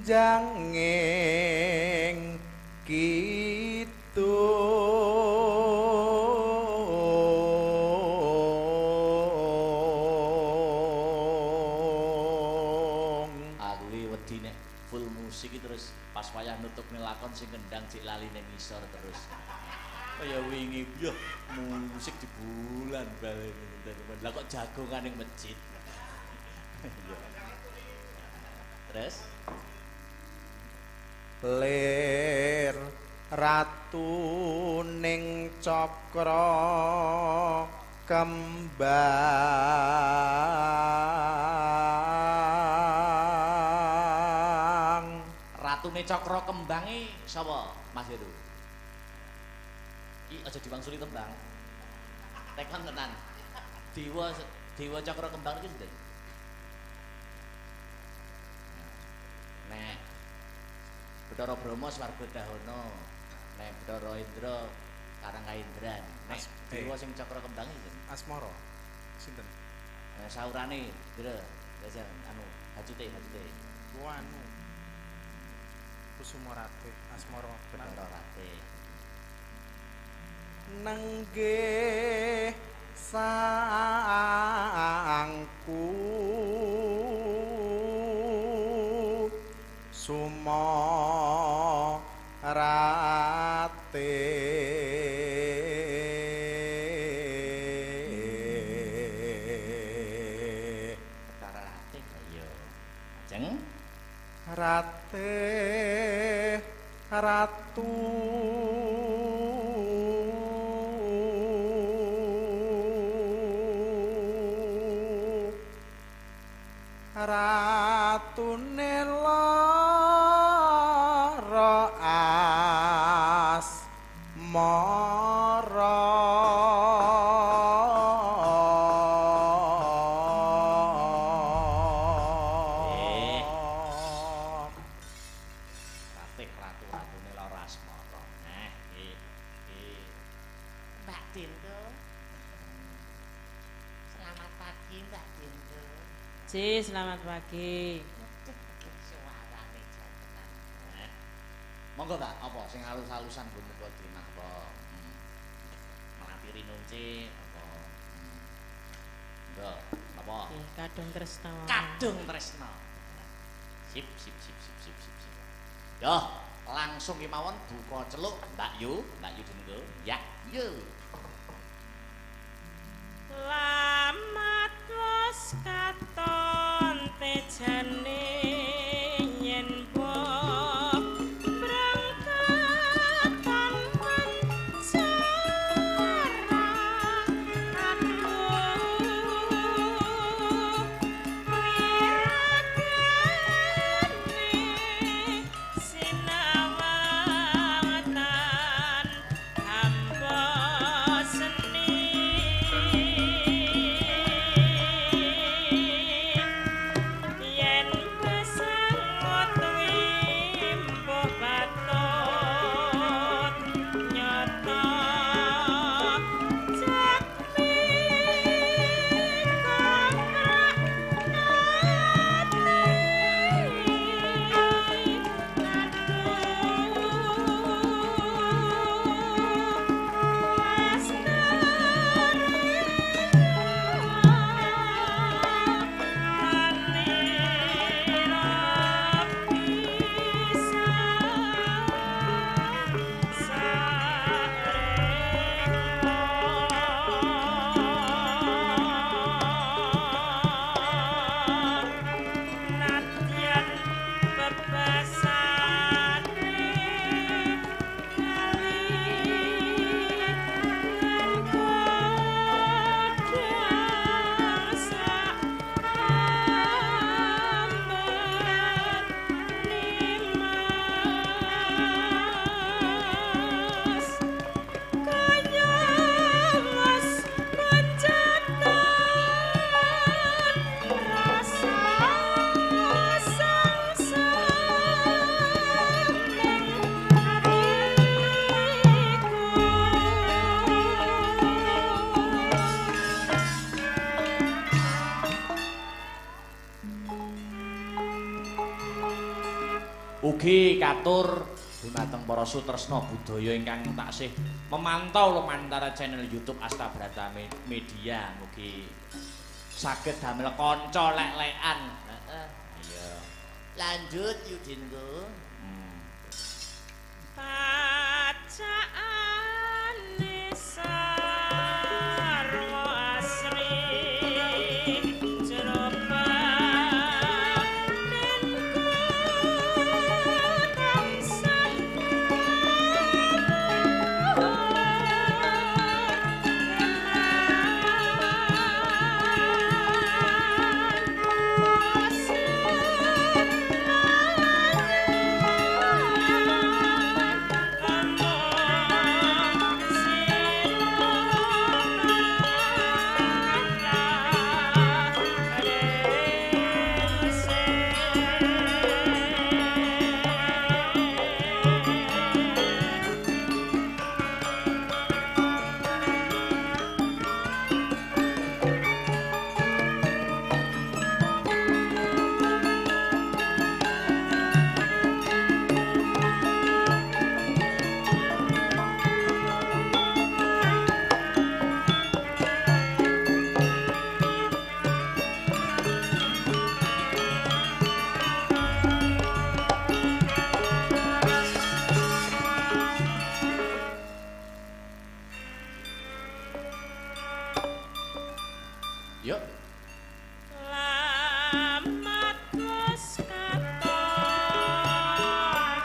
Senjanging kidung. Aku iki wedi nek full musik iki terus pas wayah nutup lakon sing kendang cik lali ning ngisor terus. Kaya wingi yo musik di bulan balen. Lah kok jagongan ning masjid. Terus lir ratu ning cakra kembang. Ratune cakra kembange sapa Mas Heru? Iki aja diwangsuli tembang. Tekon tenan. Dewa Dewa Cakra Kembang iki sinten? Nek Bathara Brahma swarga dahana, nek Bathara Indra Karang Kaindran. Nek Dewa sing Cakra Kembang iki sinten? Asmara. Sinten? Saurane Indra, jajal anu hajute hajute. Anu Kusuma Ratih, Asmara Bathara Ratih. Nenggih sangku suma ratih. Bathara Ratih iya. Ajeng Ratih ratu ratune lara asmara. Ratih ratu ratune lara asmara. Nah, iki Mbak Dinto. Selamat pagi Mbak Dinto. Ci, selamat pagi. Suarane jan tenan. Monggo Mbak, apa sing halus-halusan nggo muga dimah apa? Melati rinunce apa? Monggo, napa? Nggih, Kadung Tresna. Kadung Tresna. Sip sip sip sip sip sip sip. Yo, langsung kemawon buka celuk Mbak Yu, Mbak Yu Dinto. Ya, yo. Lamat wis katon tejane yen berangkat tanpa cara aku wiragane sinawang tan hamba seni. Yen besangot wimbo batut nyata jakmi komrak ati aduh Nadyan bebasane kali kodang sak amben nimas kaya wis mencetan rasa sangsang ning atiku. Ugi katur dumateng para sutresna budaya ingkang taksih memantau lumantar channel YouTube Astabrata Media. Mugi saged damel kanca lek-lekan. Heeh. Iya. Lanjut Yudinku. Pacaane sarwa asri jero batinku tansah Yuk. Lamat wis katon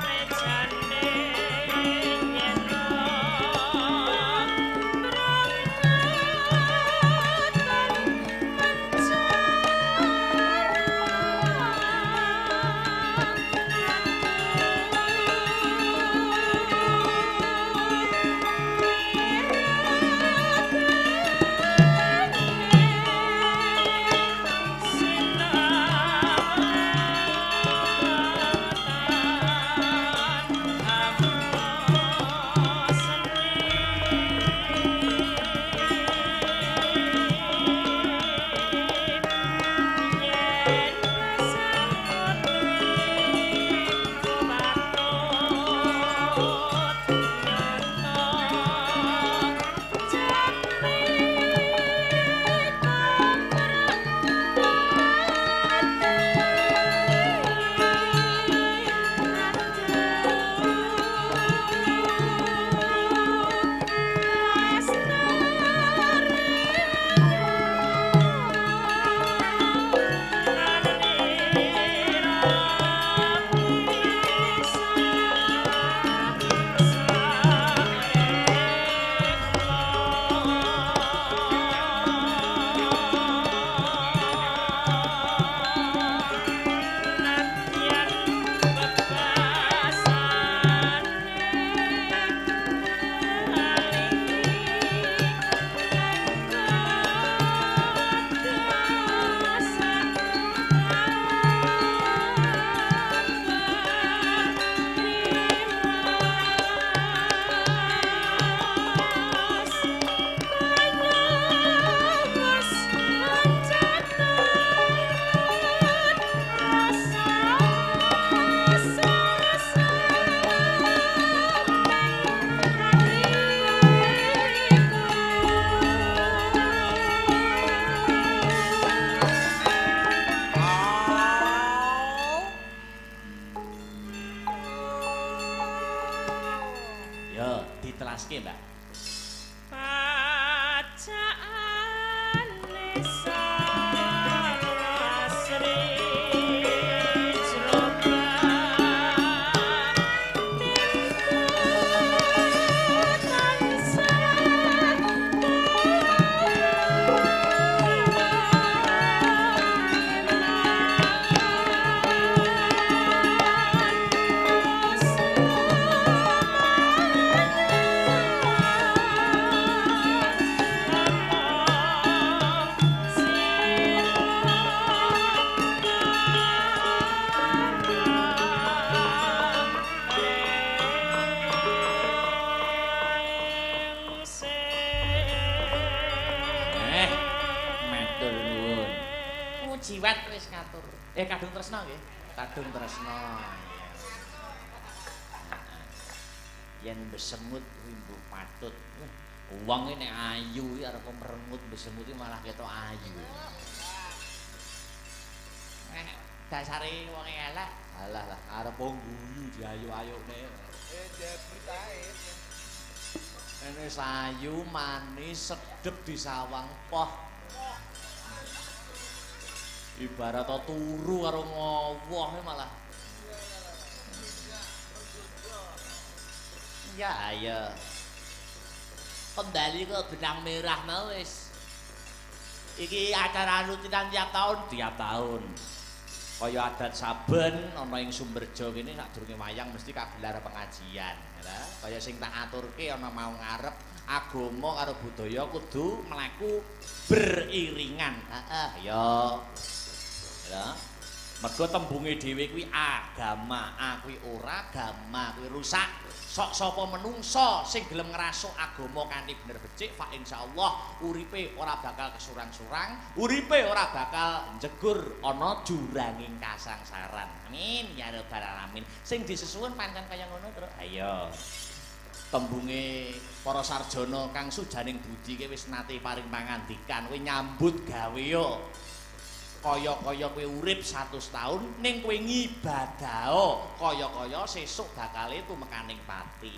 rejane yen brangkatan Yo, ditelaske, Mbak. Pacaane sarwa asri jero batinku tansah Matur nuwun. Mujiwat wis ngatur. Kadung tresna nggih. Kadung tresna. Yen besengut kuwi mbuh patut. Wong iki nek ayu iki arep merengut besengut iki malah ketok ayu. Nek dasare wong elek, alah lah arep guyu diayu-ayune. Jebret ae. Ene sayu manis sedep disawang poh. Ibarat turu karo ngowoh malah. Ya ayo. Kembali ke benang merah mau wis. Iki acara rutinan tiap tahun, tiap tahun. Kaya adat saben ana ing Sumberjo kene sadurunge wayang mesti kagelar pengajian, ya. Kaya sing tak aturke ana mau ngarep agama karo budaya kudu mlaku beriringan. Heeh, ya. Ya. Mergo tembunge dhewe kuwi agama, a kuwi ora, gama kuwi rusak. Sok sapa menungsa sing gelem ngrasuk agama kanthi bener becik, fa insyaallah uripe ora bakal kesurang-surang, uripe ora bakal njegur ana juranging kasangsaran. Amin ya rabbal alamin. Sing disesuwun pancen kaya ngono, Truk. Ayo. Tembunge para sarjana kang sujaning budi ki wis nate paring pangandikan, kowe nyambut gawe yo. Kaya-kaya kowe urip 100 taun ning kowe ngibadaho kaya-kaya sesuk bakale tumekaning pati.